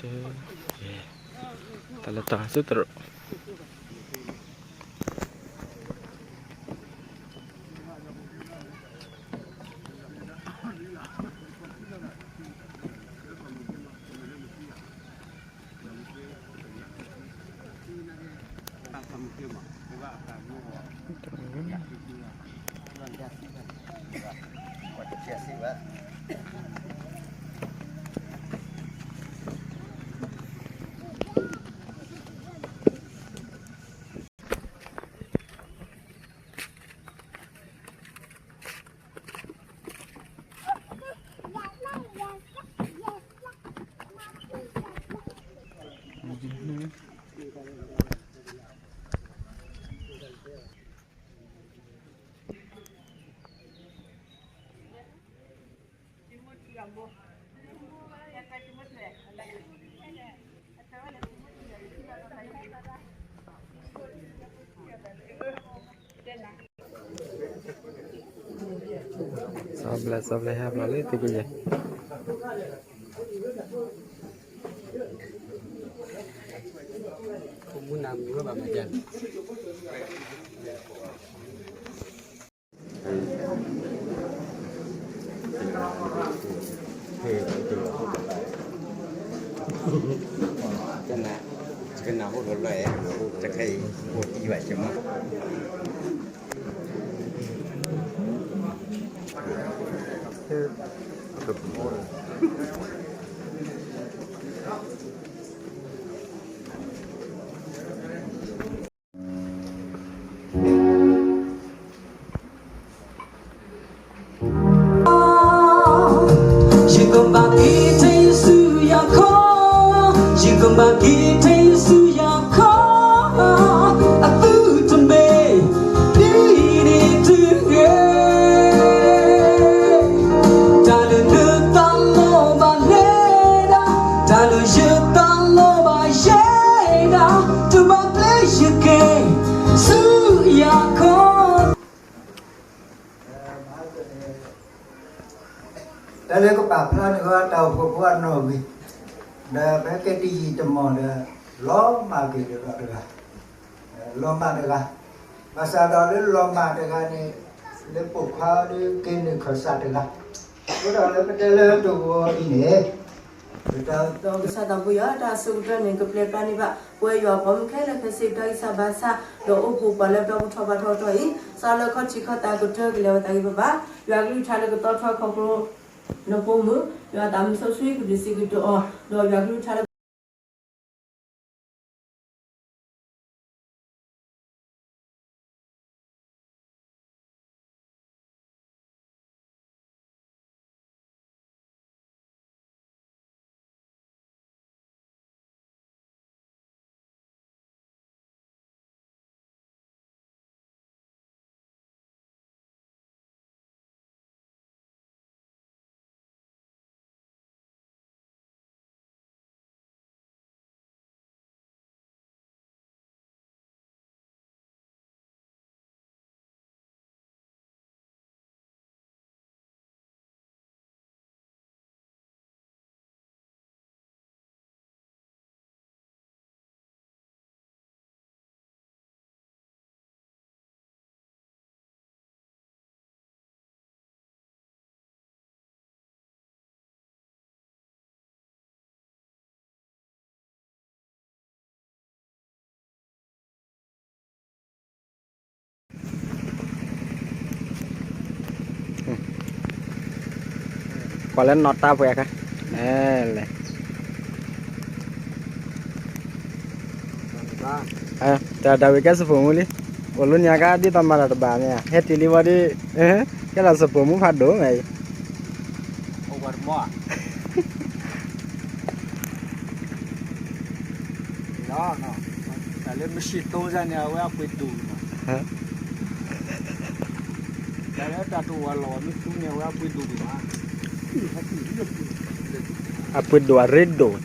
တၢ်လၢတၢ်စုတရိး စီၤဘျဲၣ် စီၤဘျဲၣ် ဟဲဘျီလၢသုကယဲၢ် တနၢ်ဟူလီၤလီၤ တခဲအံၤ အိၣ်တံၢ်ဘၣ်ကမၣ် ယကဘၣ်က့ၤထဲယစုယၤခီ, ယကဘၣ်က့ၤထဲယစုယၤခီ, အသုတမ့ၢ် ဒ်န့ၣ်တဂ့ၤ. တၢ်လၢနသးလီဘၣ်လဲၤဒၣ်, တၢ်လၢယသးလီဘၣ်ယဲဒၣ်, တဘၣ်ပျဲယက့ၤ ဆူယၤခီ တၢ်လၢကပာ်ဖျါန့ၢ်ဝဲတၢ်အိၣ်ဖှိၣ်ဖိအနီၣ်ဂံၢ်, ဒီးပဟဲကဲတယံာ်တမီၢ်ဒီး လီၤမၢ်က့ၤဒီးတဂၤ, လီၤမၢ်တဂၤ, ဘၣ်ဆၣ်ဒီးလၢလီၤမၢ်တဂၤန့ၣ် လၢပိာ်ခွါဒီးက့ၤနုာ်ခၢၣ်စးတဂၤ, အဃိဒီးလၢပတဲလၢတဂီၤအံၤန့ၣ် ပတၢ် ကစၢ်သးပှၢ်ယွၤတၢ်အစိကတၢၢ်န့ၣ် ကပျဲပျါန့ၢ်ဘၣ် ပဝဲယွၤပှၤမုၣ်ခဲလၢာ်ခဲဆ့ ပတၢ်ဂံၢ်စၢ်ဘါစၢ် ဒီးအိၣ်ဖှိၣ်ပှၤလၢပဒီပုၢ်ထီၣ်ဘါထီၣ်တီၢ်အံၤ စးလၢခီၣ်ထံးခီၣ်သးကတၢၢ်ကလဲၤဝဲသးဂ့ၤဘၣ်ဘၣ် ယွၤကလုၢ်ကထါလၢကတီထီခီဖျိ နဖိမုၣ် ယွၤသးမုၢ်စီဆှံကဒုးစံးကတိၤအီၤ ဒီးယွၤကလုၢ်ကထါလၢ ကွၢ်လၢနီၢ်တၢ်ပှဲၤအခါ လဲၣ် တၢ်ဒၣ်ဝံၤကဲ စပိမူလံ အိၣ်လၢညါကါဒ်သိးမၤတၢ်တဘၣ်မ့ၢ် ဟဲတ့ၢ်လံဝဲဒ် ကဲလၢစပိမူဖးဒိၣ်မ့ၢ် တၢ်လၢမရှံးတိစၢ်န့ၣ် အဝဲအပှ့ၤဒိၣ်မး တၢ်လၢတၢ်တဝီၤလီၤမ့ၢ်သူန့ၣ် အဝဲအပှ့ၤဒိၣ်မး အပှ့ၤဒိၣ်အရ့ဒိၣ်